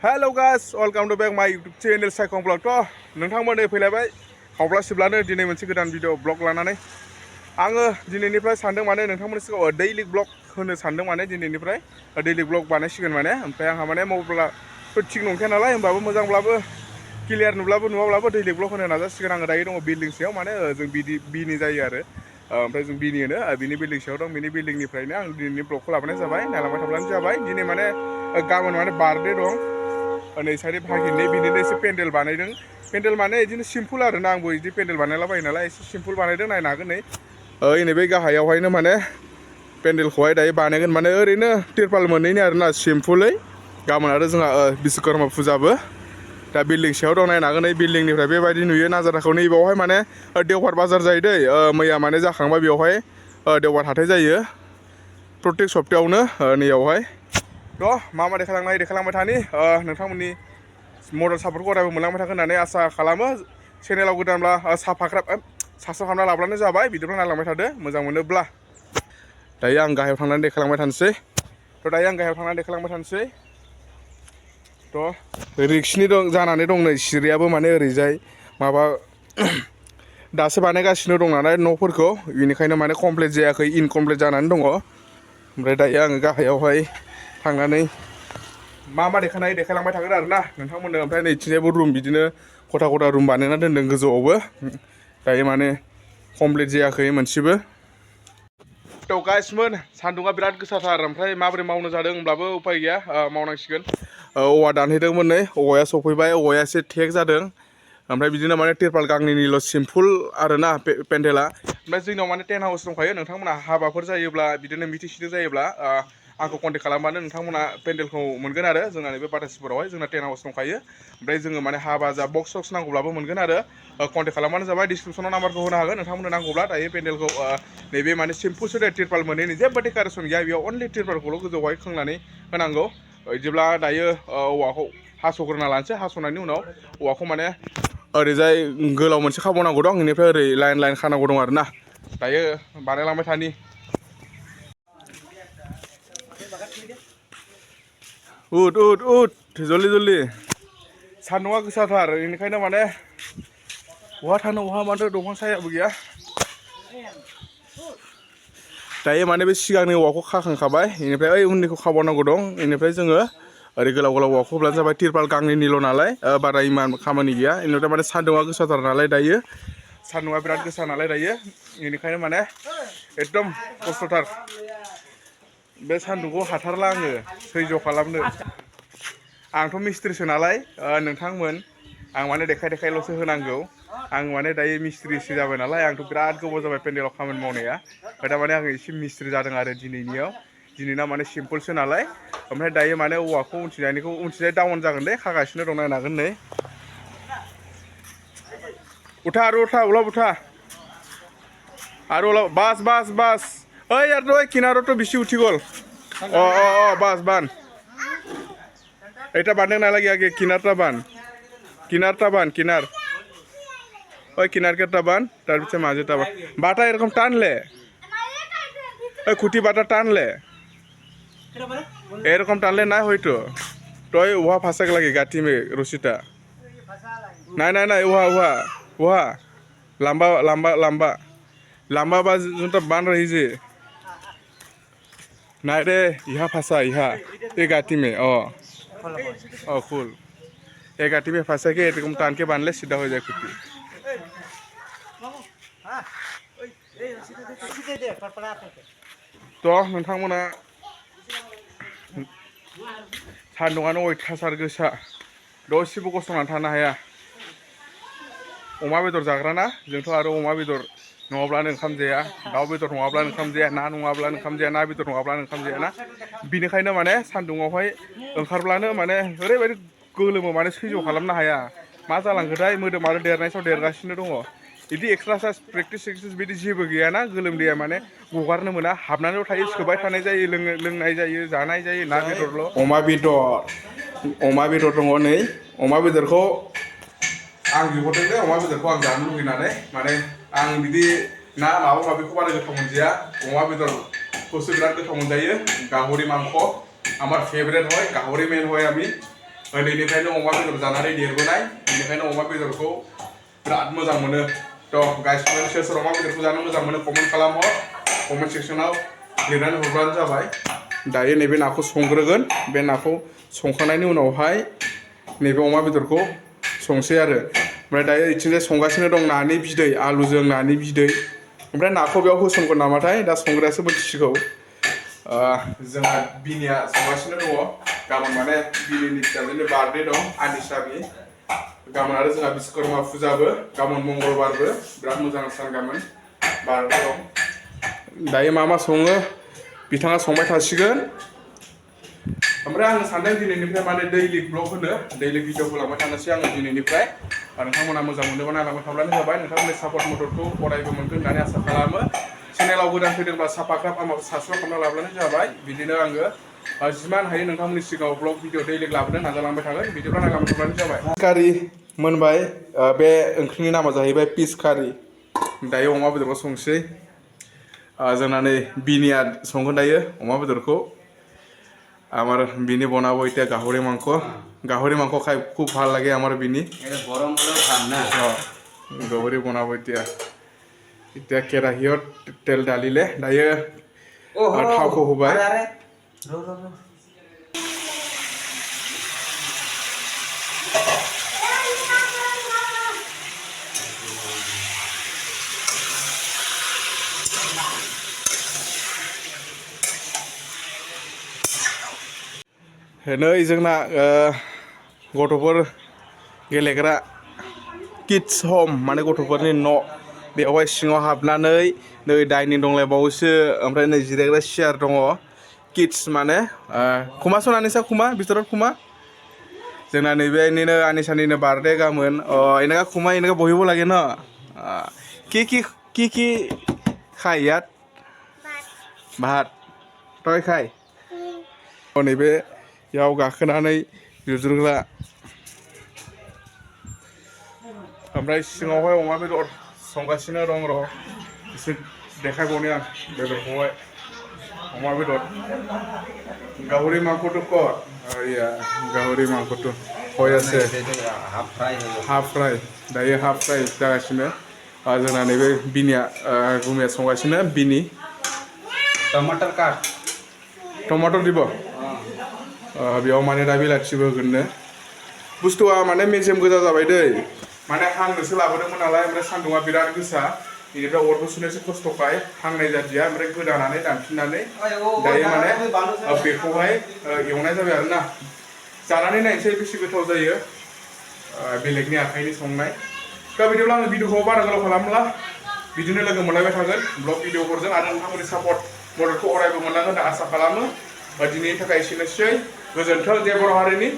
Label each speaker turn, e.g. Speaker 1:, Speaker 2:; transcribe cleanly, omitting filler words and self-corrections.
Speaker 1: hello guys welcome to back my YouTube channel साइकं blog तो नोंथांमोन फैलायबाय खावब्ला सिब्लानो दिनै मोनसे गोदान भिडिअ ब्लग लानानै आङो दिनैनिफ्राय सानदों माने नोंथांमोननि सिगाङाव दैलि ब्लग होनो सानदों माने दिनैनिफ्राय दैलि ब्लग बानायसिगोन माने ओमफ्राय आंहा माने मबाइलाथ' थिग नंखाया नालाय होमबाबो मोजांब्लाबो क्लियार नुब्लाबो नुवाब्लाबो दैलि ब्लग होनो नाजासिगोन आङो दायो दङ बिल्डिं सायाव माने जों बिनि जायो आरो ओमफ्राय जों बिनि होनो बिनि बिल्डिं सायाव दं बिनि बिल्डिंनिफ्रायनो आं दिनैनि ब्लगखौ लाबोनाय जाबाय नायलांबाय थाब्लानो जाबाय दिनै माने गाबोन माने बार्थडे दं नै साइड भागिनि बिनिनो एसे पेन्डेल बानायदों पेन्डेल माने बिदिनो सिम्पोल आरो ना आंबो बिदि पेन्डेल बानायलाबायो नालाय एसे सिम्पोल बानायदों नायनो हागोन नै नैबे गाहायावहायनो माने पेन्डेलखौहाय दायो बानायगोन माने ओरैनो तिरपाल मोननैनि आरोना सिम्पोलै गाबोन आरो जोंहा बिश्वकर्मा फुजाबो दा बिल्डिं सायाव दं नायनो हागोन नै बिल्डिंनिफ्राय बेबायदि नुयो नाजाराखौ नैबावहाय माने देवबार बाजार जायो दै मैया माने जाखांबाय बेवहाय देवबार हाथाय जायो प्रत्येक सप्तायावनो नैयावहाय थ' मा देखायलांबाय थानि नोंथांमोननि मदद सापर्टखौ अरायबो मोनलांबाय थागोन होननानै आसा खालामो चेनेलाव गोदानब्ला साबस्क्राइब खालामना लाब्लानो जाबाय बिदिब्ला नायलांबाय थादो मोजां मोनोब्ला दायो आं गाहायाव थांनानै देखायलांबाय थानोसै थ' रिक्सनि जानानै दं नै सिरियाबो माने ओरैजाय माबा दासो बानायगासिनो दं नालाय न'फोरखौ बेनिखायनो माने कमप्लिट जायाखै इनकमप्लिट जानानै दङ ओमफ्राय दायो आङो गाहायावहाय थांनानै मा देखायलांबाय थागोन आरो ना नोंथांमोननो ओमफ्राय नैथिंजायबो रुम बिदिनो खथा रुम बानायना दोनदों गोजौआवबो दायो माने कमप्लिट जायाखै मोनसेबो थ' गाइसमोन सान्दुङा बिराद गोसाथार ओमफ्राय माबोरै मावनो जादों होनब्लाबो उपाय गैया मावनांसिगोन औवा दानहैदोंमोन नै औवाया सफैबाय औवाया एसे थेक जादों ओमफ्राय बिदिनो माने तिरपाल गांनैनिल' सिम्पोल आरोना पेन्डेला ओमफ्राय जोंनाव माने टेन्ट हाउस दंखायो नोंथांमोना हाबाफोर जायोब्ला बिदिनो मिटिं सिटिं जायोब्ला आंखौ कन्टेक्ट खालामबानो नोंथांमोना पेन्डेलखौ मोनगोन आरो जोंना नैबे बाटासिफोरावहाय जोंना टेन्ट हाउस दंखायो ओमफ्राय जोङो माने हाबा जा बक्स नांगौब्लाबो मोनगोन आरो कन्टेक्ट खालामबानो जाबाय डिसक्रिपसनाव नाम्बारखौ होनो हागोन नोंथांमोननो नांगौब्ला दायो पेन्डेलखौ नैबे माने सिम्पोलसो दे तिरपाल मोनैनि जेबो डेकारेसन गैया बेयाव अनलि तिरपालखौल' गोजौआवहाय खोंनानै होनांगौ बिदिब्ला दायो औवाखौ हास'ग्रोना लानोसै हास'नायनि उनाव औवाखौ माने ओरैजाय गोलाव मोनसे खाबावनांगौ दं बेनिफ्राय ओरै लाइन खानांगौ दं आरो ना दायो बानायलांबाय थानि उद जल्दि सान्दुङा गोसाथार बेनिखायनो माने बहा थानो बहा मानो दंफां सायाबो गैया दायो माने बे सिगांनि औवाखौ खाखांखाबाय बेनिफ्राय उननिखौ खाबावनांगौ दं बेनिफ्राय जोङो ओरै गोलाव औवाखौ होब्लानो जाबाय तिरपाल गांनैनिल' नालाय बारा इमान खामानि गैया बेनिफ्राय माने सान्दुङा गोसाथार नालाय दायो सान्दुङा बिराद गोसा नालाय दायो बेनिखायनो माने एकदम खस्थ'थार बे सान्दुंखौ हाथारला आङो सैज' खालामनो आंथ' मिस्ट्रिसो नालाय नोंथांमोन आं माने देखायल'सो होनांगौ आं माने दायो मिस्ट्रिसो जाबाय नालाय आंथ' बिराद गोबाव जाबाय पेन्डेलाव खामानि मावनाया दा माने आङो एसे मिस्ट्रि जादों आरो दिनैना माने सिम्पोलसो नालाय ओमफ्राय दायो माने औवाखौ उनथिंजाय डाउन जागोन दे खागासिनो दं नायनो हागोन नै आरो बास ओइ यार तो किनारो तो बेसी उठी गल बास बान এটা বাঁধে নালাগে আগে কিনারটা বান ওই কিনারটা বান তার পিছনে মাঝেটা বান বাটা এরকম টানলে ওই খুঁটি বাটা টানলে এরকম টানলে না হয়তো তই উহা ফাঁসাক লাগে গাঁঠি মে রশিটা নাই উহা লাম্বা বা যোনটা বান रही जे নাই रे इहा फांसा ये गाठी में खुल ये गाठी में फंसा के एरकम टान के बांध ले सीधा हो जाए खुटी तो नोंथांमोना सान्दुङानो अयथासार गोसा दसेबो गसंनानै थानो हाया अमा बेदर जाग्राना जोंथ' आरो अमा बेदर नङाब्लानो ओंखाम जाया दाउ बेदर नङाब्लानो ओंखाम जाया ना नङाब्लानो ओंखाम जाया ना बेदर नङाब्लानो ओंखाम जाया ना बिनिखायनो माने सान्दुङावहाय ओंखारब्लानो माने ओरैबायदि गोलोमो माने सैज' खालामनो हाया मा जालांखोथाय मोदोम आरो देरनाय सायाव देरगासिनो दङ बिदि एक्सारसाइस प्रेक्टिस बिदि जेबो गैयाना गोलोमदैया माने गगारनो मोना हाबनानैल' थायो सोबाय थानाय जायो लोंनाय जायो जानाय जायो ना बेदरल' अमा बेदर दङ नै अमा बेदरखौ आं बिहरदों दे अमा बेदरखौ आं जानो लुगैनानै माने आं बिदि ना माबा माबिखौ बारा गोथाव मोनजाया अमा बेदरखौसो बिराद गोथाव मोनजायो गाहरि मांस আমার ফেভারিট হয় গাহরি মেন হয় আমি उन्दैनिफ्रायनो अमा बेदर जानानै देरबोनाय बेनिखायनो अमा बेदरखौ बिराद मोजां मोनो थ' गाइसबो सोर सोर अमा बेदरखौ जानो मोजां मोनो कमेन्ट खालामहर कमेन्ट सेक्सनाव लिरनानै हरबानो जाबाय दायो नैबे नाखौ संग्रोगोन बे नाखौ संखांनायनि उनावहाय नैबे अमा बेदरखौ संसै आरो ओमफ्राय दायो इथिंजाय संगासिनो दं नानि बिदै आलुजों नानि बिदै ओमफ्राय नाखौ बेयाव होसनगोन नामाथाय दा संग्रायासो मिथिसिगौ जोंहा बिनिया संगासिनो दङ गाबोन माने बिनिनि फिसाजोनि बार्थडे दं आनिसानि गाबोन आरो जोंहा बिश्वकर्मा फुजाबो गाबोन मंगलबारबो बिराद मोजां सान गाबोन बार्थडे दं दायो मा सङो बिथाङा संबाय थासिगोन ओमफ्राय आङो सानदों दिनैनिफ्राय माने दैलि ब्लग होनो दैलि भिडिअ होलांबाय थानोसै आङो दिनैनिफ्राय नोंथांमोना मोजां मोनोबा नायलांबाय थाब्लानो जाबाय नोंथांमोननि सापर्ट मददखौ अरायबो मोनगोन होननानै आसा खालामो चेनेलाव गोदान फैदोंब्ला साफाख्राब आंखौ साबस्क्राइब खालामना लाब्लानो जाबाय बिदिनो आङो जिमान हायो नोंथांमोननि सिगाङाव ब्लग भिडिअ दैलि लाबोनो नाजालांबाय थागोन बिदिब्ला नायलांबाय थाब्लानो जाबाय कारि मोनबाय बे ओंख्रिनि नामा जाहैबाय फिस कारि दायो अमा बेदरखौ संसै जोंना नै बिनिया संगोन दायो अमा बेदरखौ আমার বিনি বনাবো এতিয়া গাহৰি মাংস খাই খুব ভাল লাগে আমার বিনি গৰম হলেও খাম না গাহৰি বনাবো এতিয়া কেৰাহীত তেল ঢালিলে দায়ে থাওখौ होबाय नै जोंना गथ'फोर गेलेग्रा किड्स हम माने गथ'फोरनि न' बेवहाय सिङाव हाबनानै नै डाइनिं दंलायबावोसो ओमफ्राय नै जिरायग्रा सियार दङ किड्स माने खुमा सनानिसा खुमा बिथोराव खुमा जोंना नैबेनिनो आनिसानिनो बार्थडे गाबोन এনেকা खुमा এনেका বহিব লাগে ন কি খাই ইয়াত ভাত তই খাই नैबे याव गाखोनानै जुज्रुग्रा ओमफ्राय सिङावहाय अमा बेदर संगासिनो दं र' एसे देखायबावनि आं बेदरखौहाय अमा बेदर गाहरि मांख'थ' कर गाहरि मांख'थ' হয় আছে हाफ फ्राय दायो हाफ फ्राय जागासिनो जोंना नैबे बिनिया गुमिया संगासिनो बिनि टमाटर काट टमाटर দিব बेयाव माने दा बिलाथिबो होगोननो बुस्थुआ माने मेजेम गोजा जाबाय दै माने हांनोसो लाबोदोंमोन नालाय ओमफ्राय सान्दुङा बिराद गोसा बेनिफ्राय अरबो सुनोसो खस्थ'खाय हांनाय जादिया ओमफ्राय गोदानानै दानफिननानै दायो माने बेखौहाय एवनाय जाबाय आरोना जानानै नायनोसै बेसे गोथाव जायो बेलेगनि आखाइनि संनाय दा बिदिब्ला आङो भिडिअखौ बारा गोलाव खालामला बिदिनो लोगो मोनलायबाय थागोन ब्लग भिडिअफोरजों आरो नोंथांमोननि सापर्ट मददखौ अरायबो मोनलांगोन होनना आसा खालामो दिनैनि थाखाय एसेनोसै गोजोन्थों जे बर' हारिनि